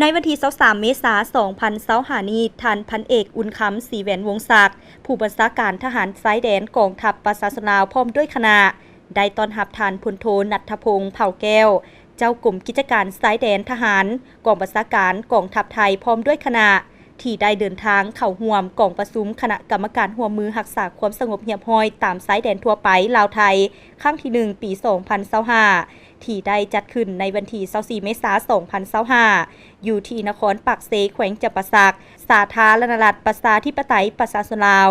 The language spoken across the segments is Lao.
ໃນວັນທີຊາວສາມ ເມສາ ສອງພັນຊາວຫ້ານີ້, ທ່ານພັນເອກ ອຸ່ນຄຳ ສີແຫວນວົງສັກ, ຜູ້ບັນຊາການທະຫານຊາຍແດນກອງທັບປະຊາຊົນລາວ ພ້ອມດ້ວຍຄະນະ ໄດ້ຕ້ອນຮັບທ່ານພົນໂທ ນັດທະພົງ ເຜົ່າແກ້ວ, ເຈົ້າກົມກິດຈະການຊາຍແດນທະຫານ ກອງບັນຊາການກອງທັບໄທ ພ້ອມດ້ວຍຄະນະ ທີ່ໄດ້ເດີນທາງເຂົ້າຮ່ວມກອງປະຊຸມຄະນະກຳມະການຮ່ວມມືຮັກສາຄວາມສະຫງົບຮຽບຮ້ອຍຕາມຊາຍແດນທົ່ວໄປລາວໄທ ຄັ້ງທີໜຶ່ງ ປີສອງພັນຊາວຫ້າ ທີ່ໄດ້ຈັດຂຶ້ນໃນວັນທີຊາວສີ່ ເມສາ ສອງພັນຊາວຫ້າ ຢູ່ທີ່ນະຄອນປາກເຊ, ແຂວງຈຳປາສັກ, ສາທາລະນະລັດ ປະຊາທິປະໄຕ ປະຊາຊົນລາວ.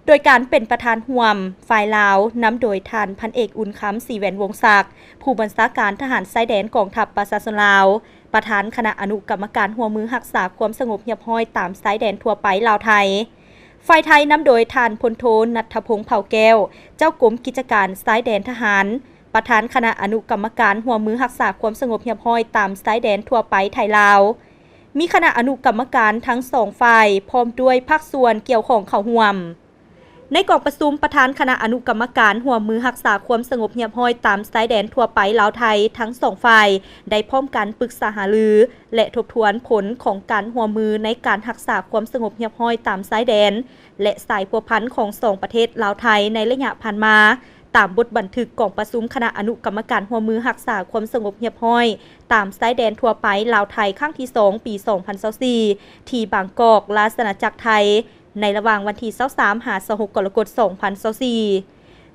ໂດຍການເປັນປະທານຮ່ວມຝ່າຍລາວ ນຳໂດຍທ່ານພັນເອກ ອຸ່ນຄຳ ສີແຫວນວົງສັກ, ຜູ້ບັນຊາການທະຫານຊາຍແດນກອງທັບປະຊາຊົນລາວ, ປະທານຄະນະອະນຸກຳມະການຮ່ວມມືຮັກສາຄວາມສະຫງົບຮຽບຮ້ອຍຕາມຊາຍແດນທົ່ວໄປລາວໄທ. ຝ່າຍໄທນຳໂດຍທ່ານພົນໂທ ນັດທະພົງ ເຜົ່າແກ້ວ, ເຈົ້າກົມກິດຈະການຊາຍແດນທະຫານ, ປະທານຄະນະອະນຸກຳມະການຮ່ວມມືຮັກສາຄວາມສະຫງົບຮຽບຮ້ອຍຕາມຊາຍແດນທົ່ວໄປໄທລາວ. ມີຄະນະອະນຸກຳມະການທັງສອງຝ່າຍ ພ້ອມດ້ວຍພາກສ່ວນກ່ຽວຂ້ອງເຂົ້າຮ່ວມ. ໃນກອງປະຊຸມ, ປະທານຄະນະອະນຸກຳມະການຮ່ວມມືຮັກສາຄວາມສະຫງົບຮຽບຮ້ອຍຕາມຊາຍແດນທົ່ວໄປລາວໄທທັງສອງຝ່າຍ ໄດ້ພ້ອມກັນປຶກສາຫາລື ແລະ ທົບທວນຜົນຂອງການຮ່ວມມືໃນການຮັກສາຄວາມສະຫງົບຮຽບຮ້ອຍຕາມຊາຍແດນ ແລະ ສາຍພົວພັນຂອງສອງປະເທດລາວໄທໃນໄລຍະຜ່ານມາ, ຕາມບົດບັນທຶກກອງປະຊຸມຄະນະອະນຸກຳມະການຮ່ວມມືຮັກສາຄວາມສະຫງົບຮຽບຮ້ອຍຕາມຊາຍແດນທົ່ວໄປລາວໄທ ຄັ້ງທີສອງ ປີສອງພັນຊາວສີ່ ທີ່ບາງກອກ, ລາຊະອານາຈັກໄທ ໃນລະຫວ່າງວັນທີຊາວສາມ ຫາ ຊາວຫົກ ກໍລະກົດ ສອງພັນຊາວສີ່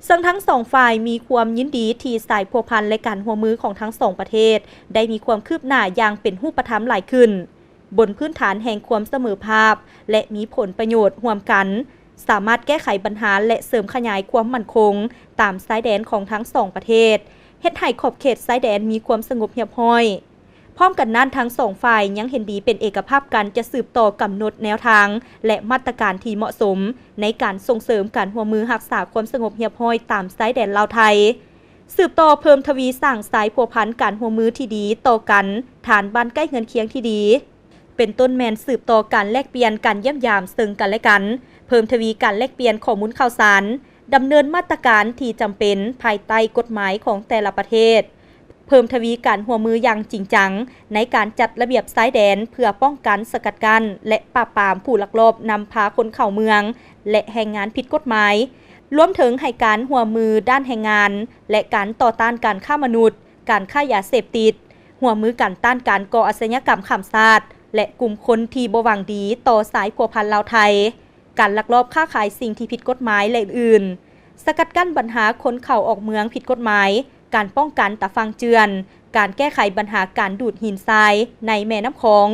ເຊິ່ງທັງສອງຝ່າຍມີຄວາມຍິນດີທີ່ສາຍພົວພັນ ແລະ ການຮ່ວມມືຂອງທັງສອງປະເທດ ໄດ້ມີຄວາມຄືບໜ້າຢ່າງເປັນຮູບປະທຳຫຼາຍຂຶ້ນ, ບົນພື້ນຖານແຫ່ງຄວາມສະເໝີພາບ ແລະ ມີຜົນປະໂຫຍດຮ່ວມກັນ, ສາມາດແກ້ໄຂບັນຫາ ແລະ ເສີມຂະຫຍາຍຄວາມໝັ້ນຄົງຕາມຊາຍແດນຂອງທັງສອງປະເທດ, ເຮັດໃຫ້ຂອບເຂດຊາຍແດນມີຄວາມສະຫງົບຮຽບຮ້ອຍ. ພ້ອມກັນນັ້ນ, ທັງສອງຝ່າຍຍັງເຫັນດີເປັນເອກະພາບກັນຈະສືບຕໍ່ກຳນົດແນວທາງ ແລະ ມາດຕະການທີ່ເໝາະສົມໃນການສົ່ງເສີມການຮ່ວມມືຮັກສາຄວາມສະຫງົບຮຽບຮ້ອຍຕາມຊາຍແດນລາວໄທ, ສືບຕໍ່ເພີ່ມທະວີສ້າງສາຍພົວພັນການຮ່ວມມືທີ່ດີຕໍ່ກັນ, ຖານບ້ານໃກ້ເຮືອນຄຽງທີ່ດີ, ເປັນຕົ້ນແມ່ນສືບຕໍ່ການແລກປ່ຽນ, ການຢ້ຽມຢາມເຊິ່ງກັນແລະກັນ, ເພີ່ມທະວີການແລກປ່ຽນຂໍ້ມູນຂ່າວສານ, ດຳເນີນມາດຕະການທີ່ຈຳເປັນພາຍໃຕ້ກົດໝາຍຂອງແຕ່ລະປະເທດ. ເພີ່ມທະວີການຮ່ວມມືຢ່າງຈິງຈັງໃນການຈັດລະບຽບຊາຍແດນ ເພື່ອປ້ອງກັນ, ສະກັດກັ້ນ ແລະ ປາບປາມຜູ້ລັກລອບນຳພາຄົນເຂົ້າເມືອງ ແລະ ແຮງງານຜິດກົດໝາຍ, ລວມເຖິງໃຫ້ການຮ່ວມມືດ້ານແຮງງານ ແລະ ການຕໍ່ຕ້ານການຄ້າມະນຸດ, ການຄ້າຢາເສບຕິດ, ຮ່ວມມືກັນຕ້ານການກໍ່ອາຊະຍາກຳຂ້າມຊາດ ແລະ ກຸ່ມຄົນທີ່ບໍ່ຫວັງດີຕໍ່ສາຍພົວພັນລາວໄທ. ການລັກລອບຄ້າຂາຍສິ່ງທີ່ຜິດກົດໝາຍ ແລະ ອື່ນໆ, ສະກັດກັ້ນບັນຫາຄົນເຂົ້າອອກເມືອງຜິດກົດໝາຍ, ການປ້ອງກັນຕາຝັ່ງເຈື່ອນ, ການແກ້ໄຂບັນຫາການດູດຫີນຊາຍໃນແມ່ນ້ຳຂອງ,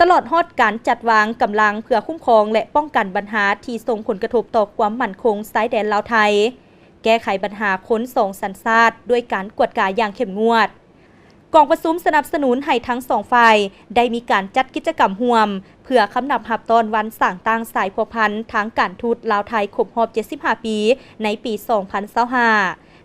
ຕະຫຼອດຮອດການຈັດວາງກຳລັງເພື່ອຄຸ້ມຄອງ ແລະ ປ້ອງກັນບັນຫາທີ່ສົ່ງຜົນກະທົບຕໍ່ຄວາມໝັ້ນຄົງຊາຍແດນລາວໄທ, ແກ້ໄຂບັນຫາຄົນສອງສັນຊາດດ້ວຍການກວດກາຢ່າງເຂັ້ມງວດ. ກອງປະຊຸມສະໜັບສະໜູນໃຫ້ທັງສອງຝ່າຍໄດ້ມີການຈັດກິດຈະກຳຮ່ວມ ເພື່ອຄຳນັບຮັບຕ້ອນວັນສ້າງຕັ້ງສາຍພົວພັນທາງການທູດລາວໄທຄົບຮອບເຈັດສິບຫ້າປີ ໃນປີສອງພັນຊາວຫ້າ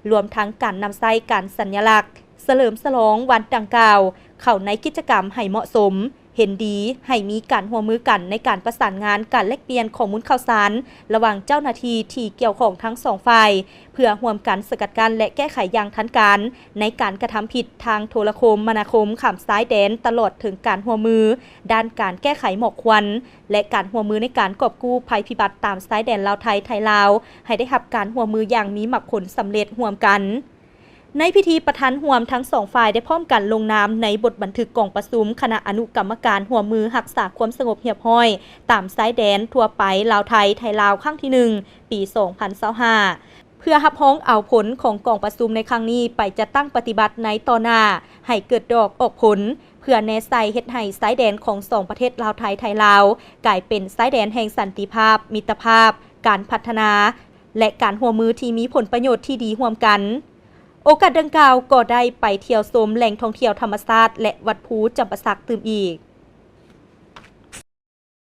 ລວມທັງການນຳໃຊ້ການສັນຍະລັກສະເຫຼີມສະຫຼອງວັນດັ່ງກ່າວເຂົ້າໃນກິດຈະກຳໃຫ້ເໝາະສົມ. ເຫັນດີໃຫ້ມີການຮ່ວມມືກັນໃນການປະສານງານການແລກປ່ຽນຂໍ້ມູນຂ່າວສານລະຫວ່າງເຈົ້າໜ້າທີ່ທີ່ກ່ຽວຂ້ອງທັງສອງຝ່າຍ ເພື່ອຮ່ວມກັນສະກັດກັ້ນ ແລະ ແກ້ໄຂຢ່າງທັນການໃນການກະທຳຜິດທາງໂທລະຄົມມະນາຄົມຂ້າມຊາຍແດນ, ຕະຫຼອດເຖິງການຮ່ວມມືດ້ານການແກ້ໄຂໝອກຄວັນ ແລະ ການຮ່ວມມືໃນການກອບກູ້ໄພພິບັດຕາມຊາຍແດນລາວໄທ, ໄທລາວ ໃຫ້ໄດ້ຮັບການຮ່ວມມືຢ່າງມີໝາກຜົນສຳເລັດຮ່ວມກັນ. ໃນພິທີ, ປະທານຮ່ວມທັງສອງຝ່າຍໄດ້ພ້ອມກັນລົງນາມໃນບົດບັນທຶກກອງປະຊຸມຄະນະອະນຸກຳມະການຮ່ວມມືຮັກສາຄວາມສະຫງົບຮຽບຮ້ອຍຕາມຊາຍແດນທົ່ວໄປລາວໄທ, ໄທລາວ ຄັ້ງທີໜຶ່ງ ປີສອງພັນຊາວຫ້າ ເພື່ອຮັບຮອງເອົາຜົນຂອງກອງປະຊຸມໃນຄັ້ງນີ້ໄປຈັດຕັ້ງປະຕິບັດໃນຕໍ່ໜ້າ ໃຫ້ເກີດດອກອອກຜົນ, ເພື່ອແນໃສ່ເຮັດໃຫ້ຊາຍແດນຂອງສອງປະເທດລາວໄທ, ໄທລາວ ກາຍເປັນຊາຍແດນແຫ່ງສັນຕິພາບ, ມິດຕະພາບ, ການພັດທະນາ ແລະ ການຮ່ວມມືທີ່ມີຜົນປະໂຫຍດທີ່ດີຮ່ວມກັນ. ໂອກາດດັ່ງກ່າວກໍໄດ້ໄປທ່ຽວຊົມແຫຼ່ງທ່ອງທ່ຽວທຳມະຊາດ ແລະ ວັດພູຈຳປາສັກຕື່ມອີກ.